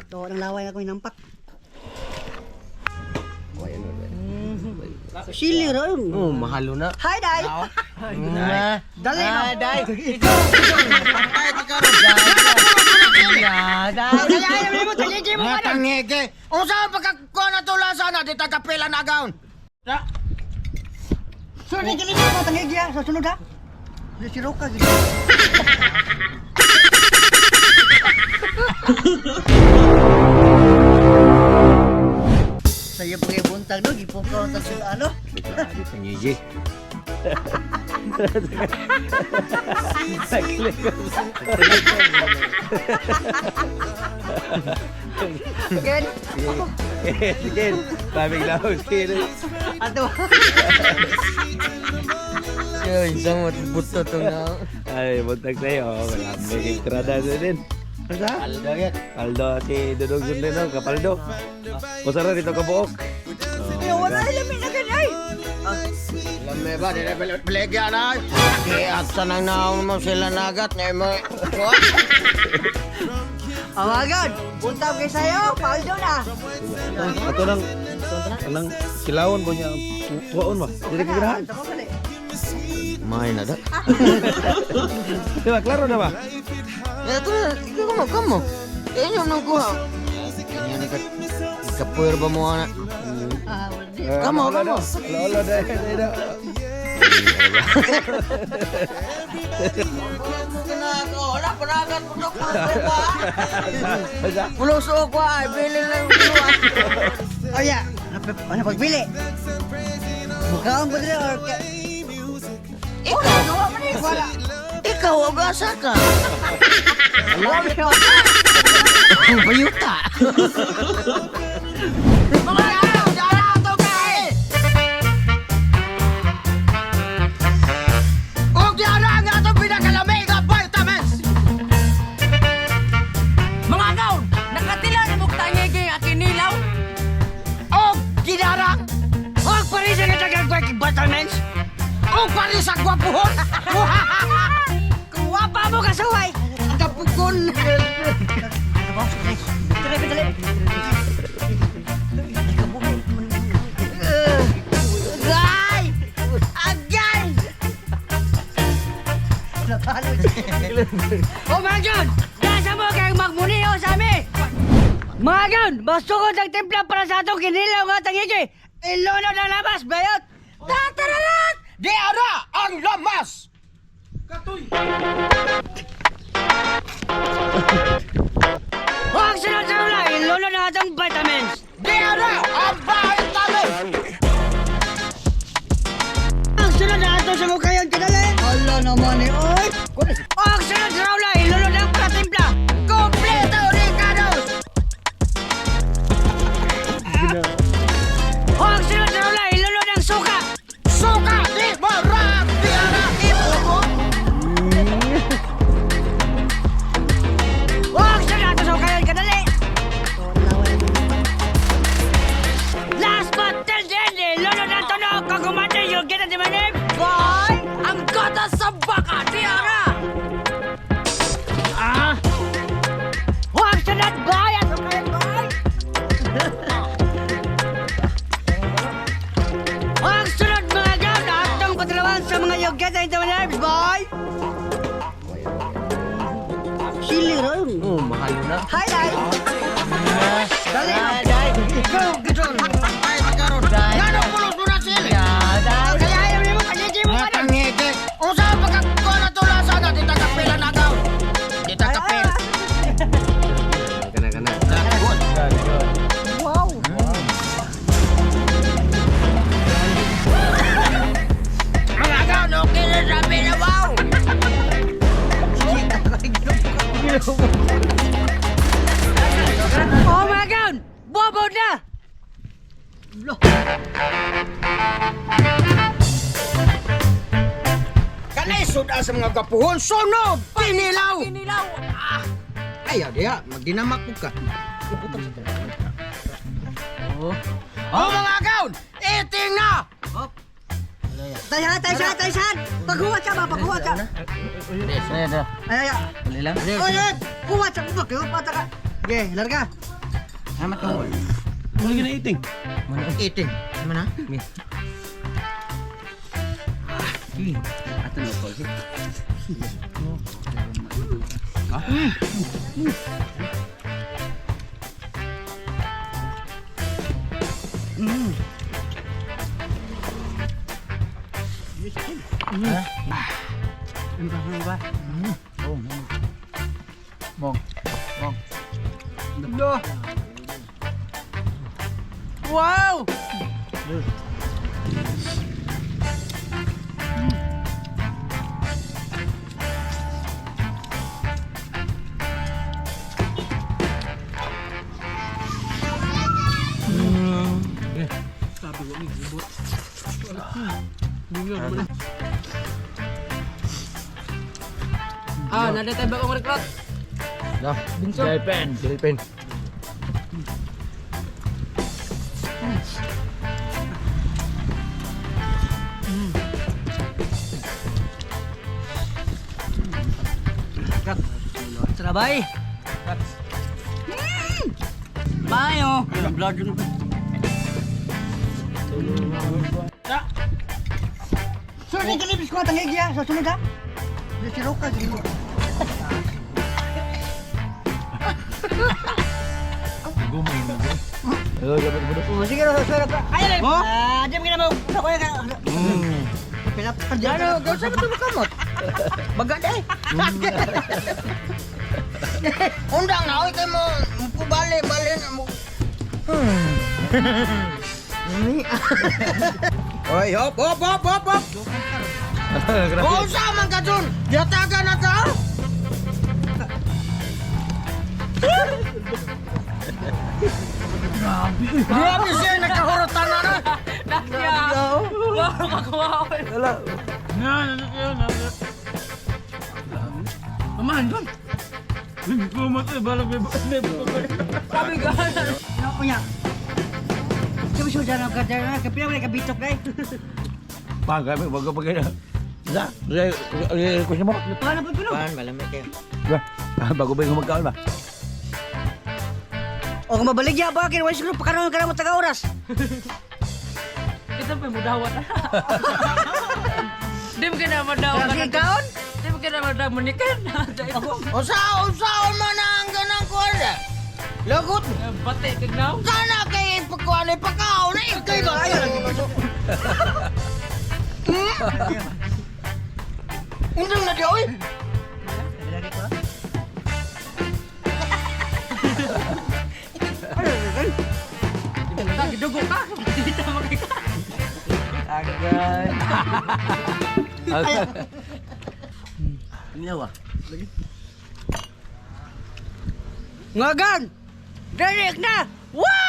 To ang laway na ko hinampak. Sili ra yun. Oh, mahalo na. Hi, Day! Dali na. Day. Ikaw, patay ka karon. Day. Kaya ayaw mo, tagigi mo Mga ka na. tangege. Unsa ang pagkakuha na tula sana di ta kapila na agaon. Sunod ni kini mo tangigi ha. Sa sunod ha. Di si Roca gid. Saya pakai buntag no, gipukaw ta sa ano. Tangigi. Again. Sige, sabing laos. Ato. Yo, isang buto to na. Ay, buntag sa'yo. Wala, may entrada na din. Basta? Aldo yan. Paldo, si Dudong Sundin, no? Kapaldo. Usara dito kabuok. Yo, wala lamin na ganay. Lame ba dire belegya na. Giat sa nang naon mo sila nagat na mo. Awagan, buntag kay sayo, paldo na. Ato nang, anang kilawon po niya. Tuwaon ba? Dili ka ganahan. Tama ka na. May na da. Di ba? Klaro na ba? Ya, tu na, ikaw kamo, kamo. Inyo nang kuha. Kanya ni ka kapuer ba mo ana? Ah, wala. Kamo, kamo. Lolo, dahil, dahil. Wala panagat mo na Pulos ko ay bili lang kuha. Oh yeah. Ano pagbili? Mukaon ba diri or ka? Ikaw, Gawa man ni wala. ikaw og asa ka. Wala. Bayuta. Mga agaon, dara ato kay. Og diara ang atong pinakalamig nga vitamins. Mga agaw, nakatila na mong tangigi ang kinilaw. Og gidarang Og parisa nga dagang vitamins. og pari sa gwapuhon. Kung wapa mo kasuway, Kapukon. Dali, dali. Agay! Agay! Napalo siya. Oh my God! Nasa mo kayong magmuniho sa amin! Mga agaw, masugod ang timpla para sa atong kinilaw nga tangigi. Ilunod ang labas, bayot! Tatararat! Di ara ang lamas! Huwag sunod sa ula, ilunod ang atong vitamins! Di ara ang vitamins! Ang sunod na ato sa mukayon, kinali! Ala naman eh, oy! Ang sunod sa ula, ilunod ang pratimpla! Kompleto Ricardos! Ang sunod sa ula, ilunod ang suka! Suka di marap! Di ara ibubo! Huwag sunod ato sa mukayon, kinali! Last but till the end, ilunod ang tunog! Kung kumante, you'll get it in my name! Bye! Ang gatas sa baka, tiara! Ah! Huwag sunod, bayan! Bye! Ang sunod mga gaw na atong patalawan sa mga yogyat na ito nerves, boy! Sili ra yun. Oh, mahalo na. Hi, Day! Dali! Day. Ikaw, gidon! Ay, makaroon! Ngano pulos mo na sila? Kaya ayaw mo, tagigi mo Mga ka na! tangege! Unsa ang pagkakuha na tula sana? Di ta kapila na agaw! Di ta kapil! Kana kana. Good! Wow! Mga agaw, no killer sabi na wow! Oh my God! Bobo na! Kanay suda sa mga gapuhon, sunod! Pinilaw! Kinilaw! Ah! Ayaw diha, magdinamak po ka. Oh, mga agaw! Iting na! Tayhan, tayhan, tayhan! Paghuwat ka ba? Paghuwat ka! Ay, ay, ay. Dali lang. Oy, oy! Huwat sa bubak! Huwat ka! Okay, larga! Ano matungol? Ano gina eating? Eating. Ano na? Ato na ko. Mong. Do. Wow! Ah, nada tayo bagong recruit. No. Jelpen, jelpen. Trabay. Mayo. Sunod ka libis ko tangig ya. Sa sunod ha. Si Roca sige mo. Hello, dapat mo. Oh, sige ro, sunod ka. Ay, ay. Oh? Ah, di mo gina mo. Ko ka. Pila pa Ano, gawin sa ito kamot. Baga day. Undang na, oy, kayo mo, bale, bale na mo. Oy, hop, hop, hop, hop, hop. Unsa man ka dun? Yatagan na ka? Grabe siya, nagkahurutan na na. Nakya. Wow, kakuha ko. Sabi ka. Ano ko niya? Sabi siya dyan ang kadara, kapila mo na kabitok na eh. Pa, kami bago pa kaya. Sa, request mo. Paano po kuno? Pan, malamig kayo. Ba, bago ba yung magkaon ba? O kung mabaligya ba akin, wala siguro pakaroon ka na mo taga oras. Kita pa mudawat. Di mo ka na madawat. Kasi kaon? Di mo ka na madawat. Munikan. Unsa, unsa man ang ganang kuwan eh? Lagot. Bate, tignaw. Kana kay ipagkuhan, ipakaon na ikay ba? Undang na di, oy. Dugo ka. Dito makika. Ngagan! Direct na! Wow!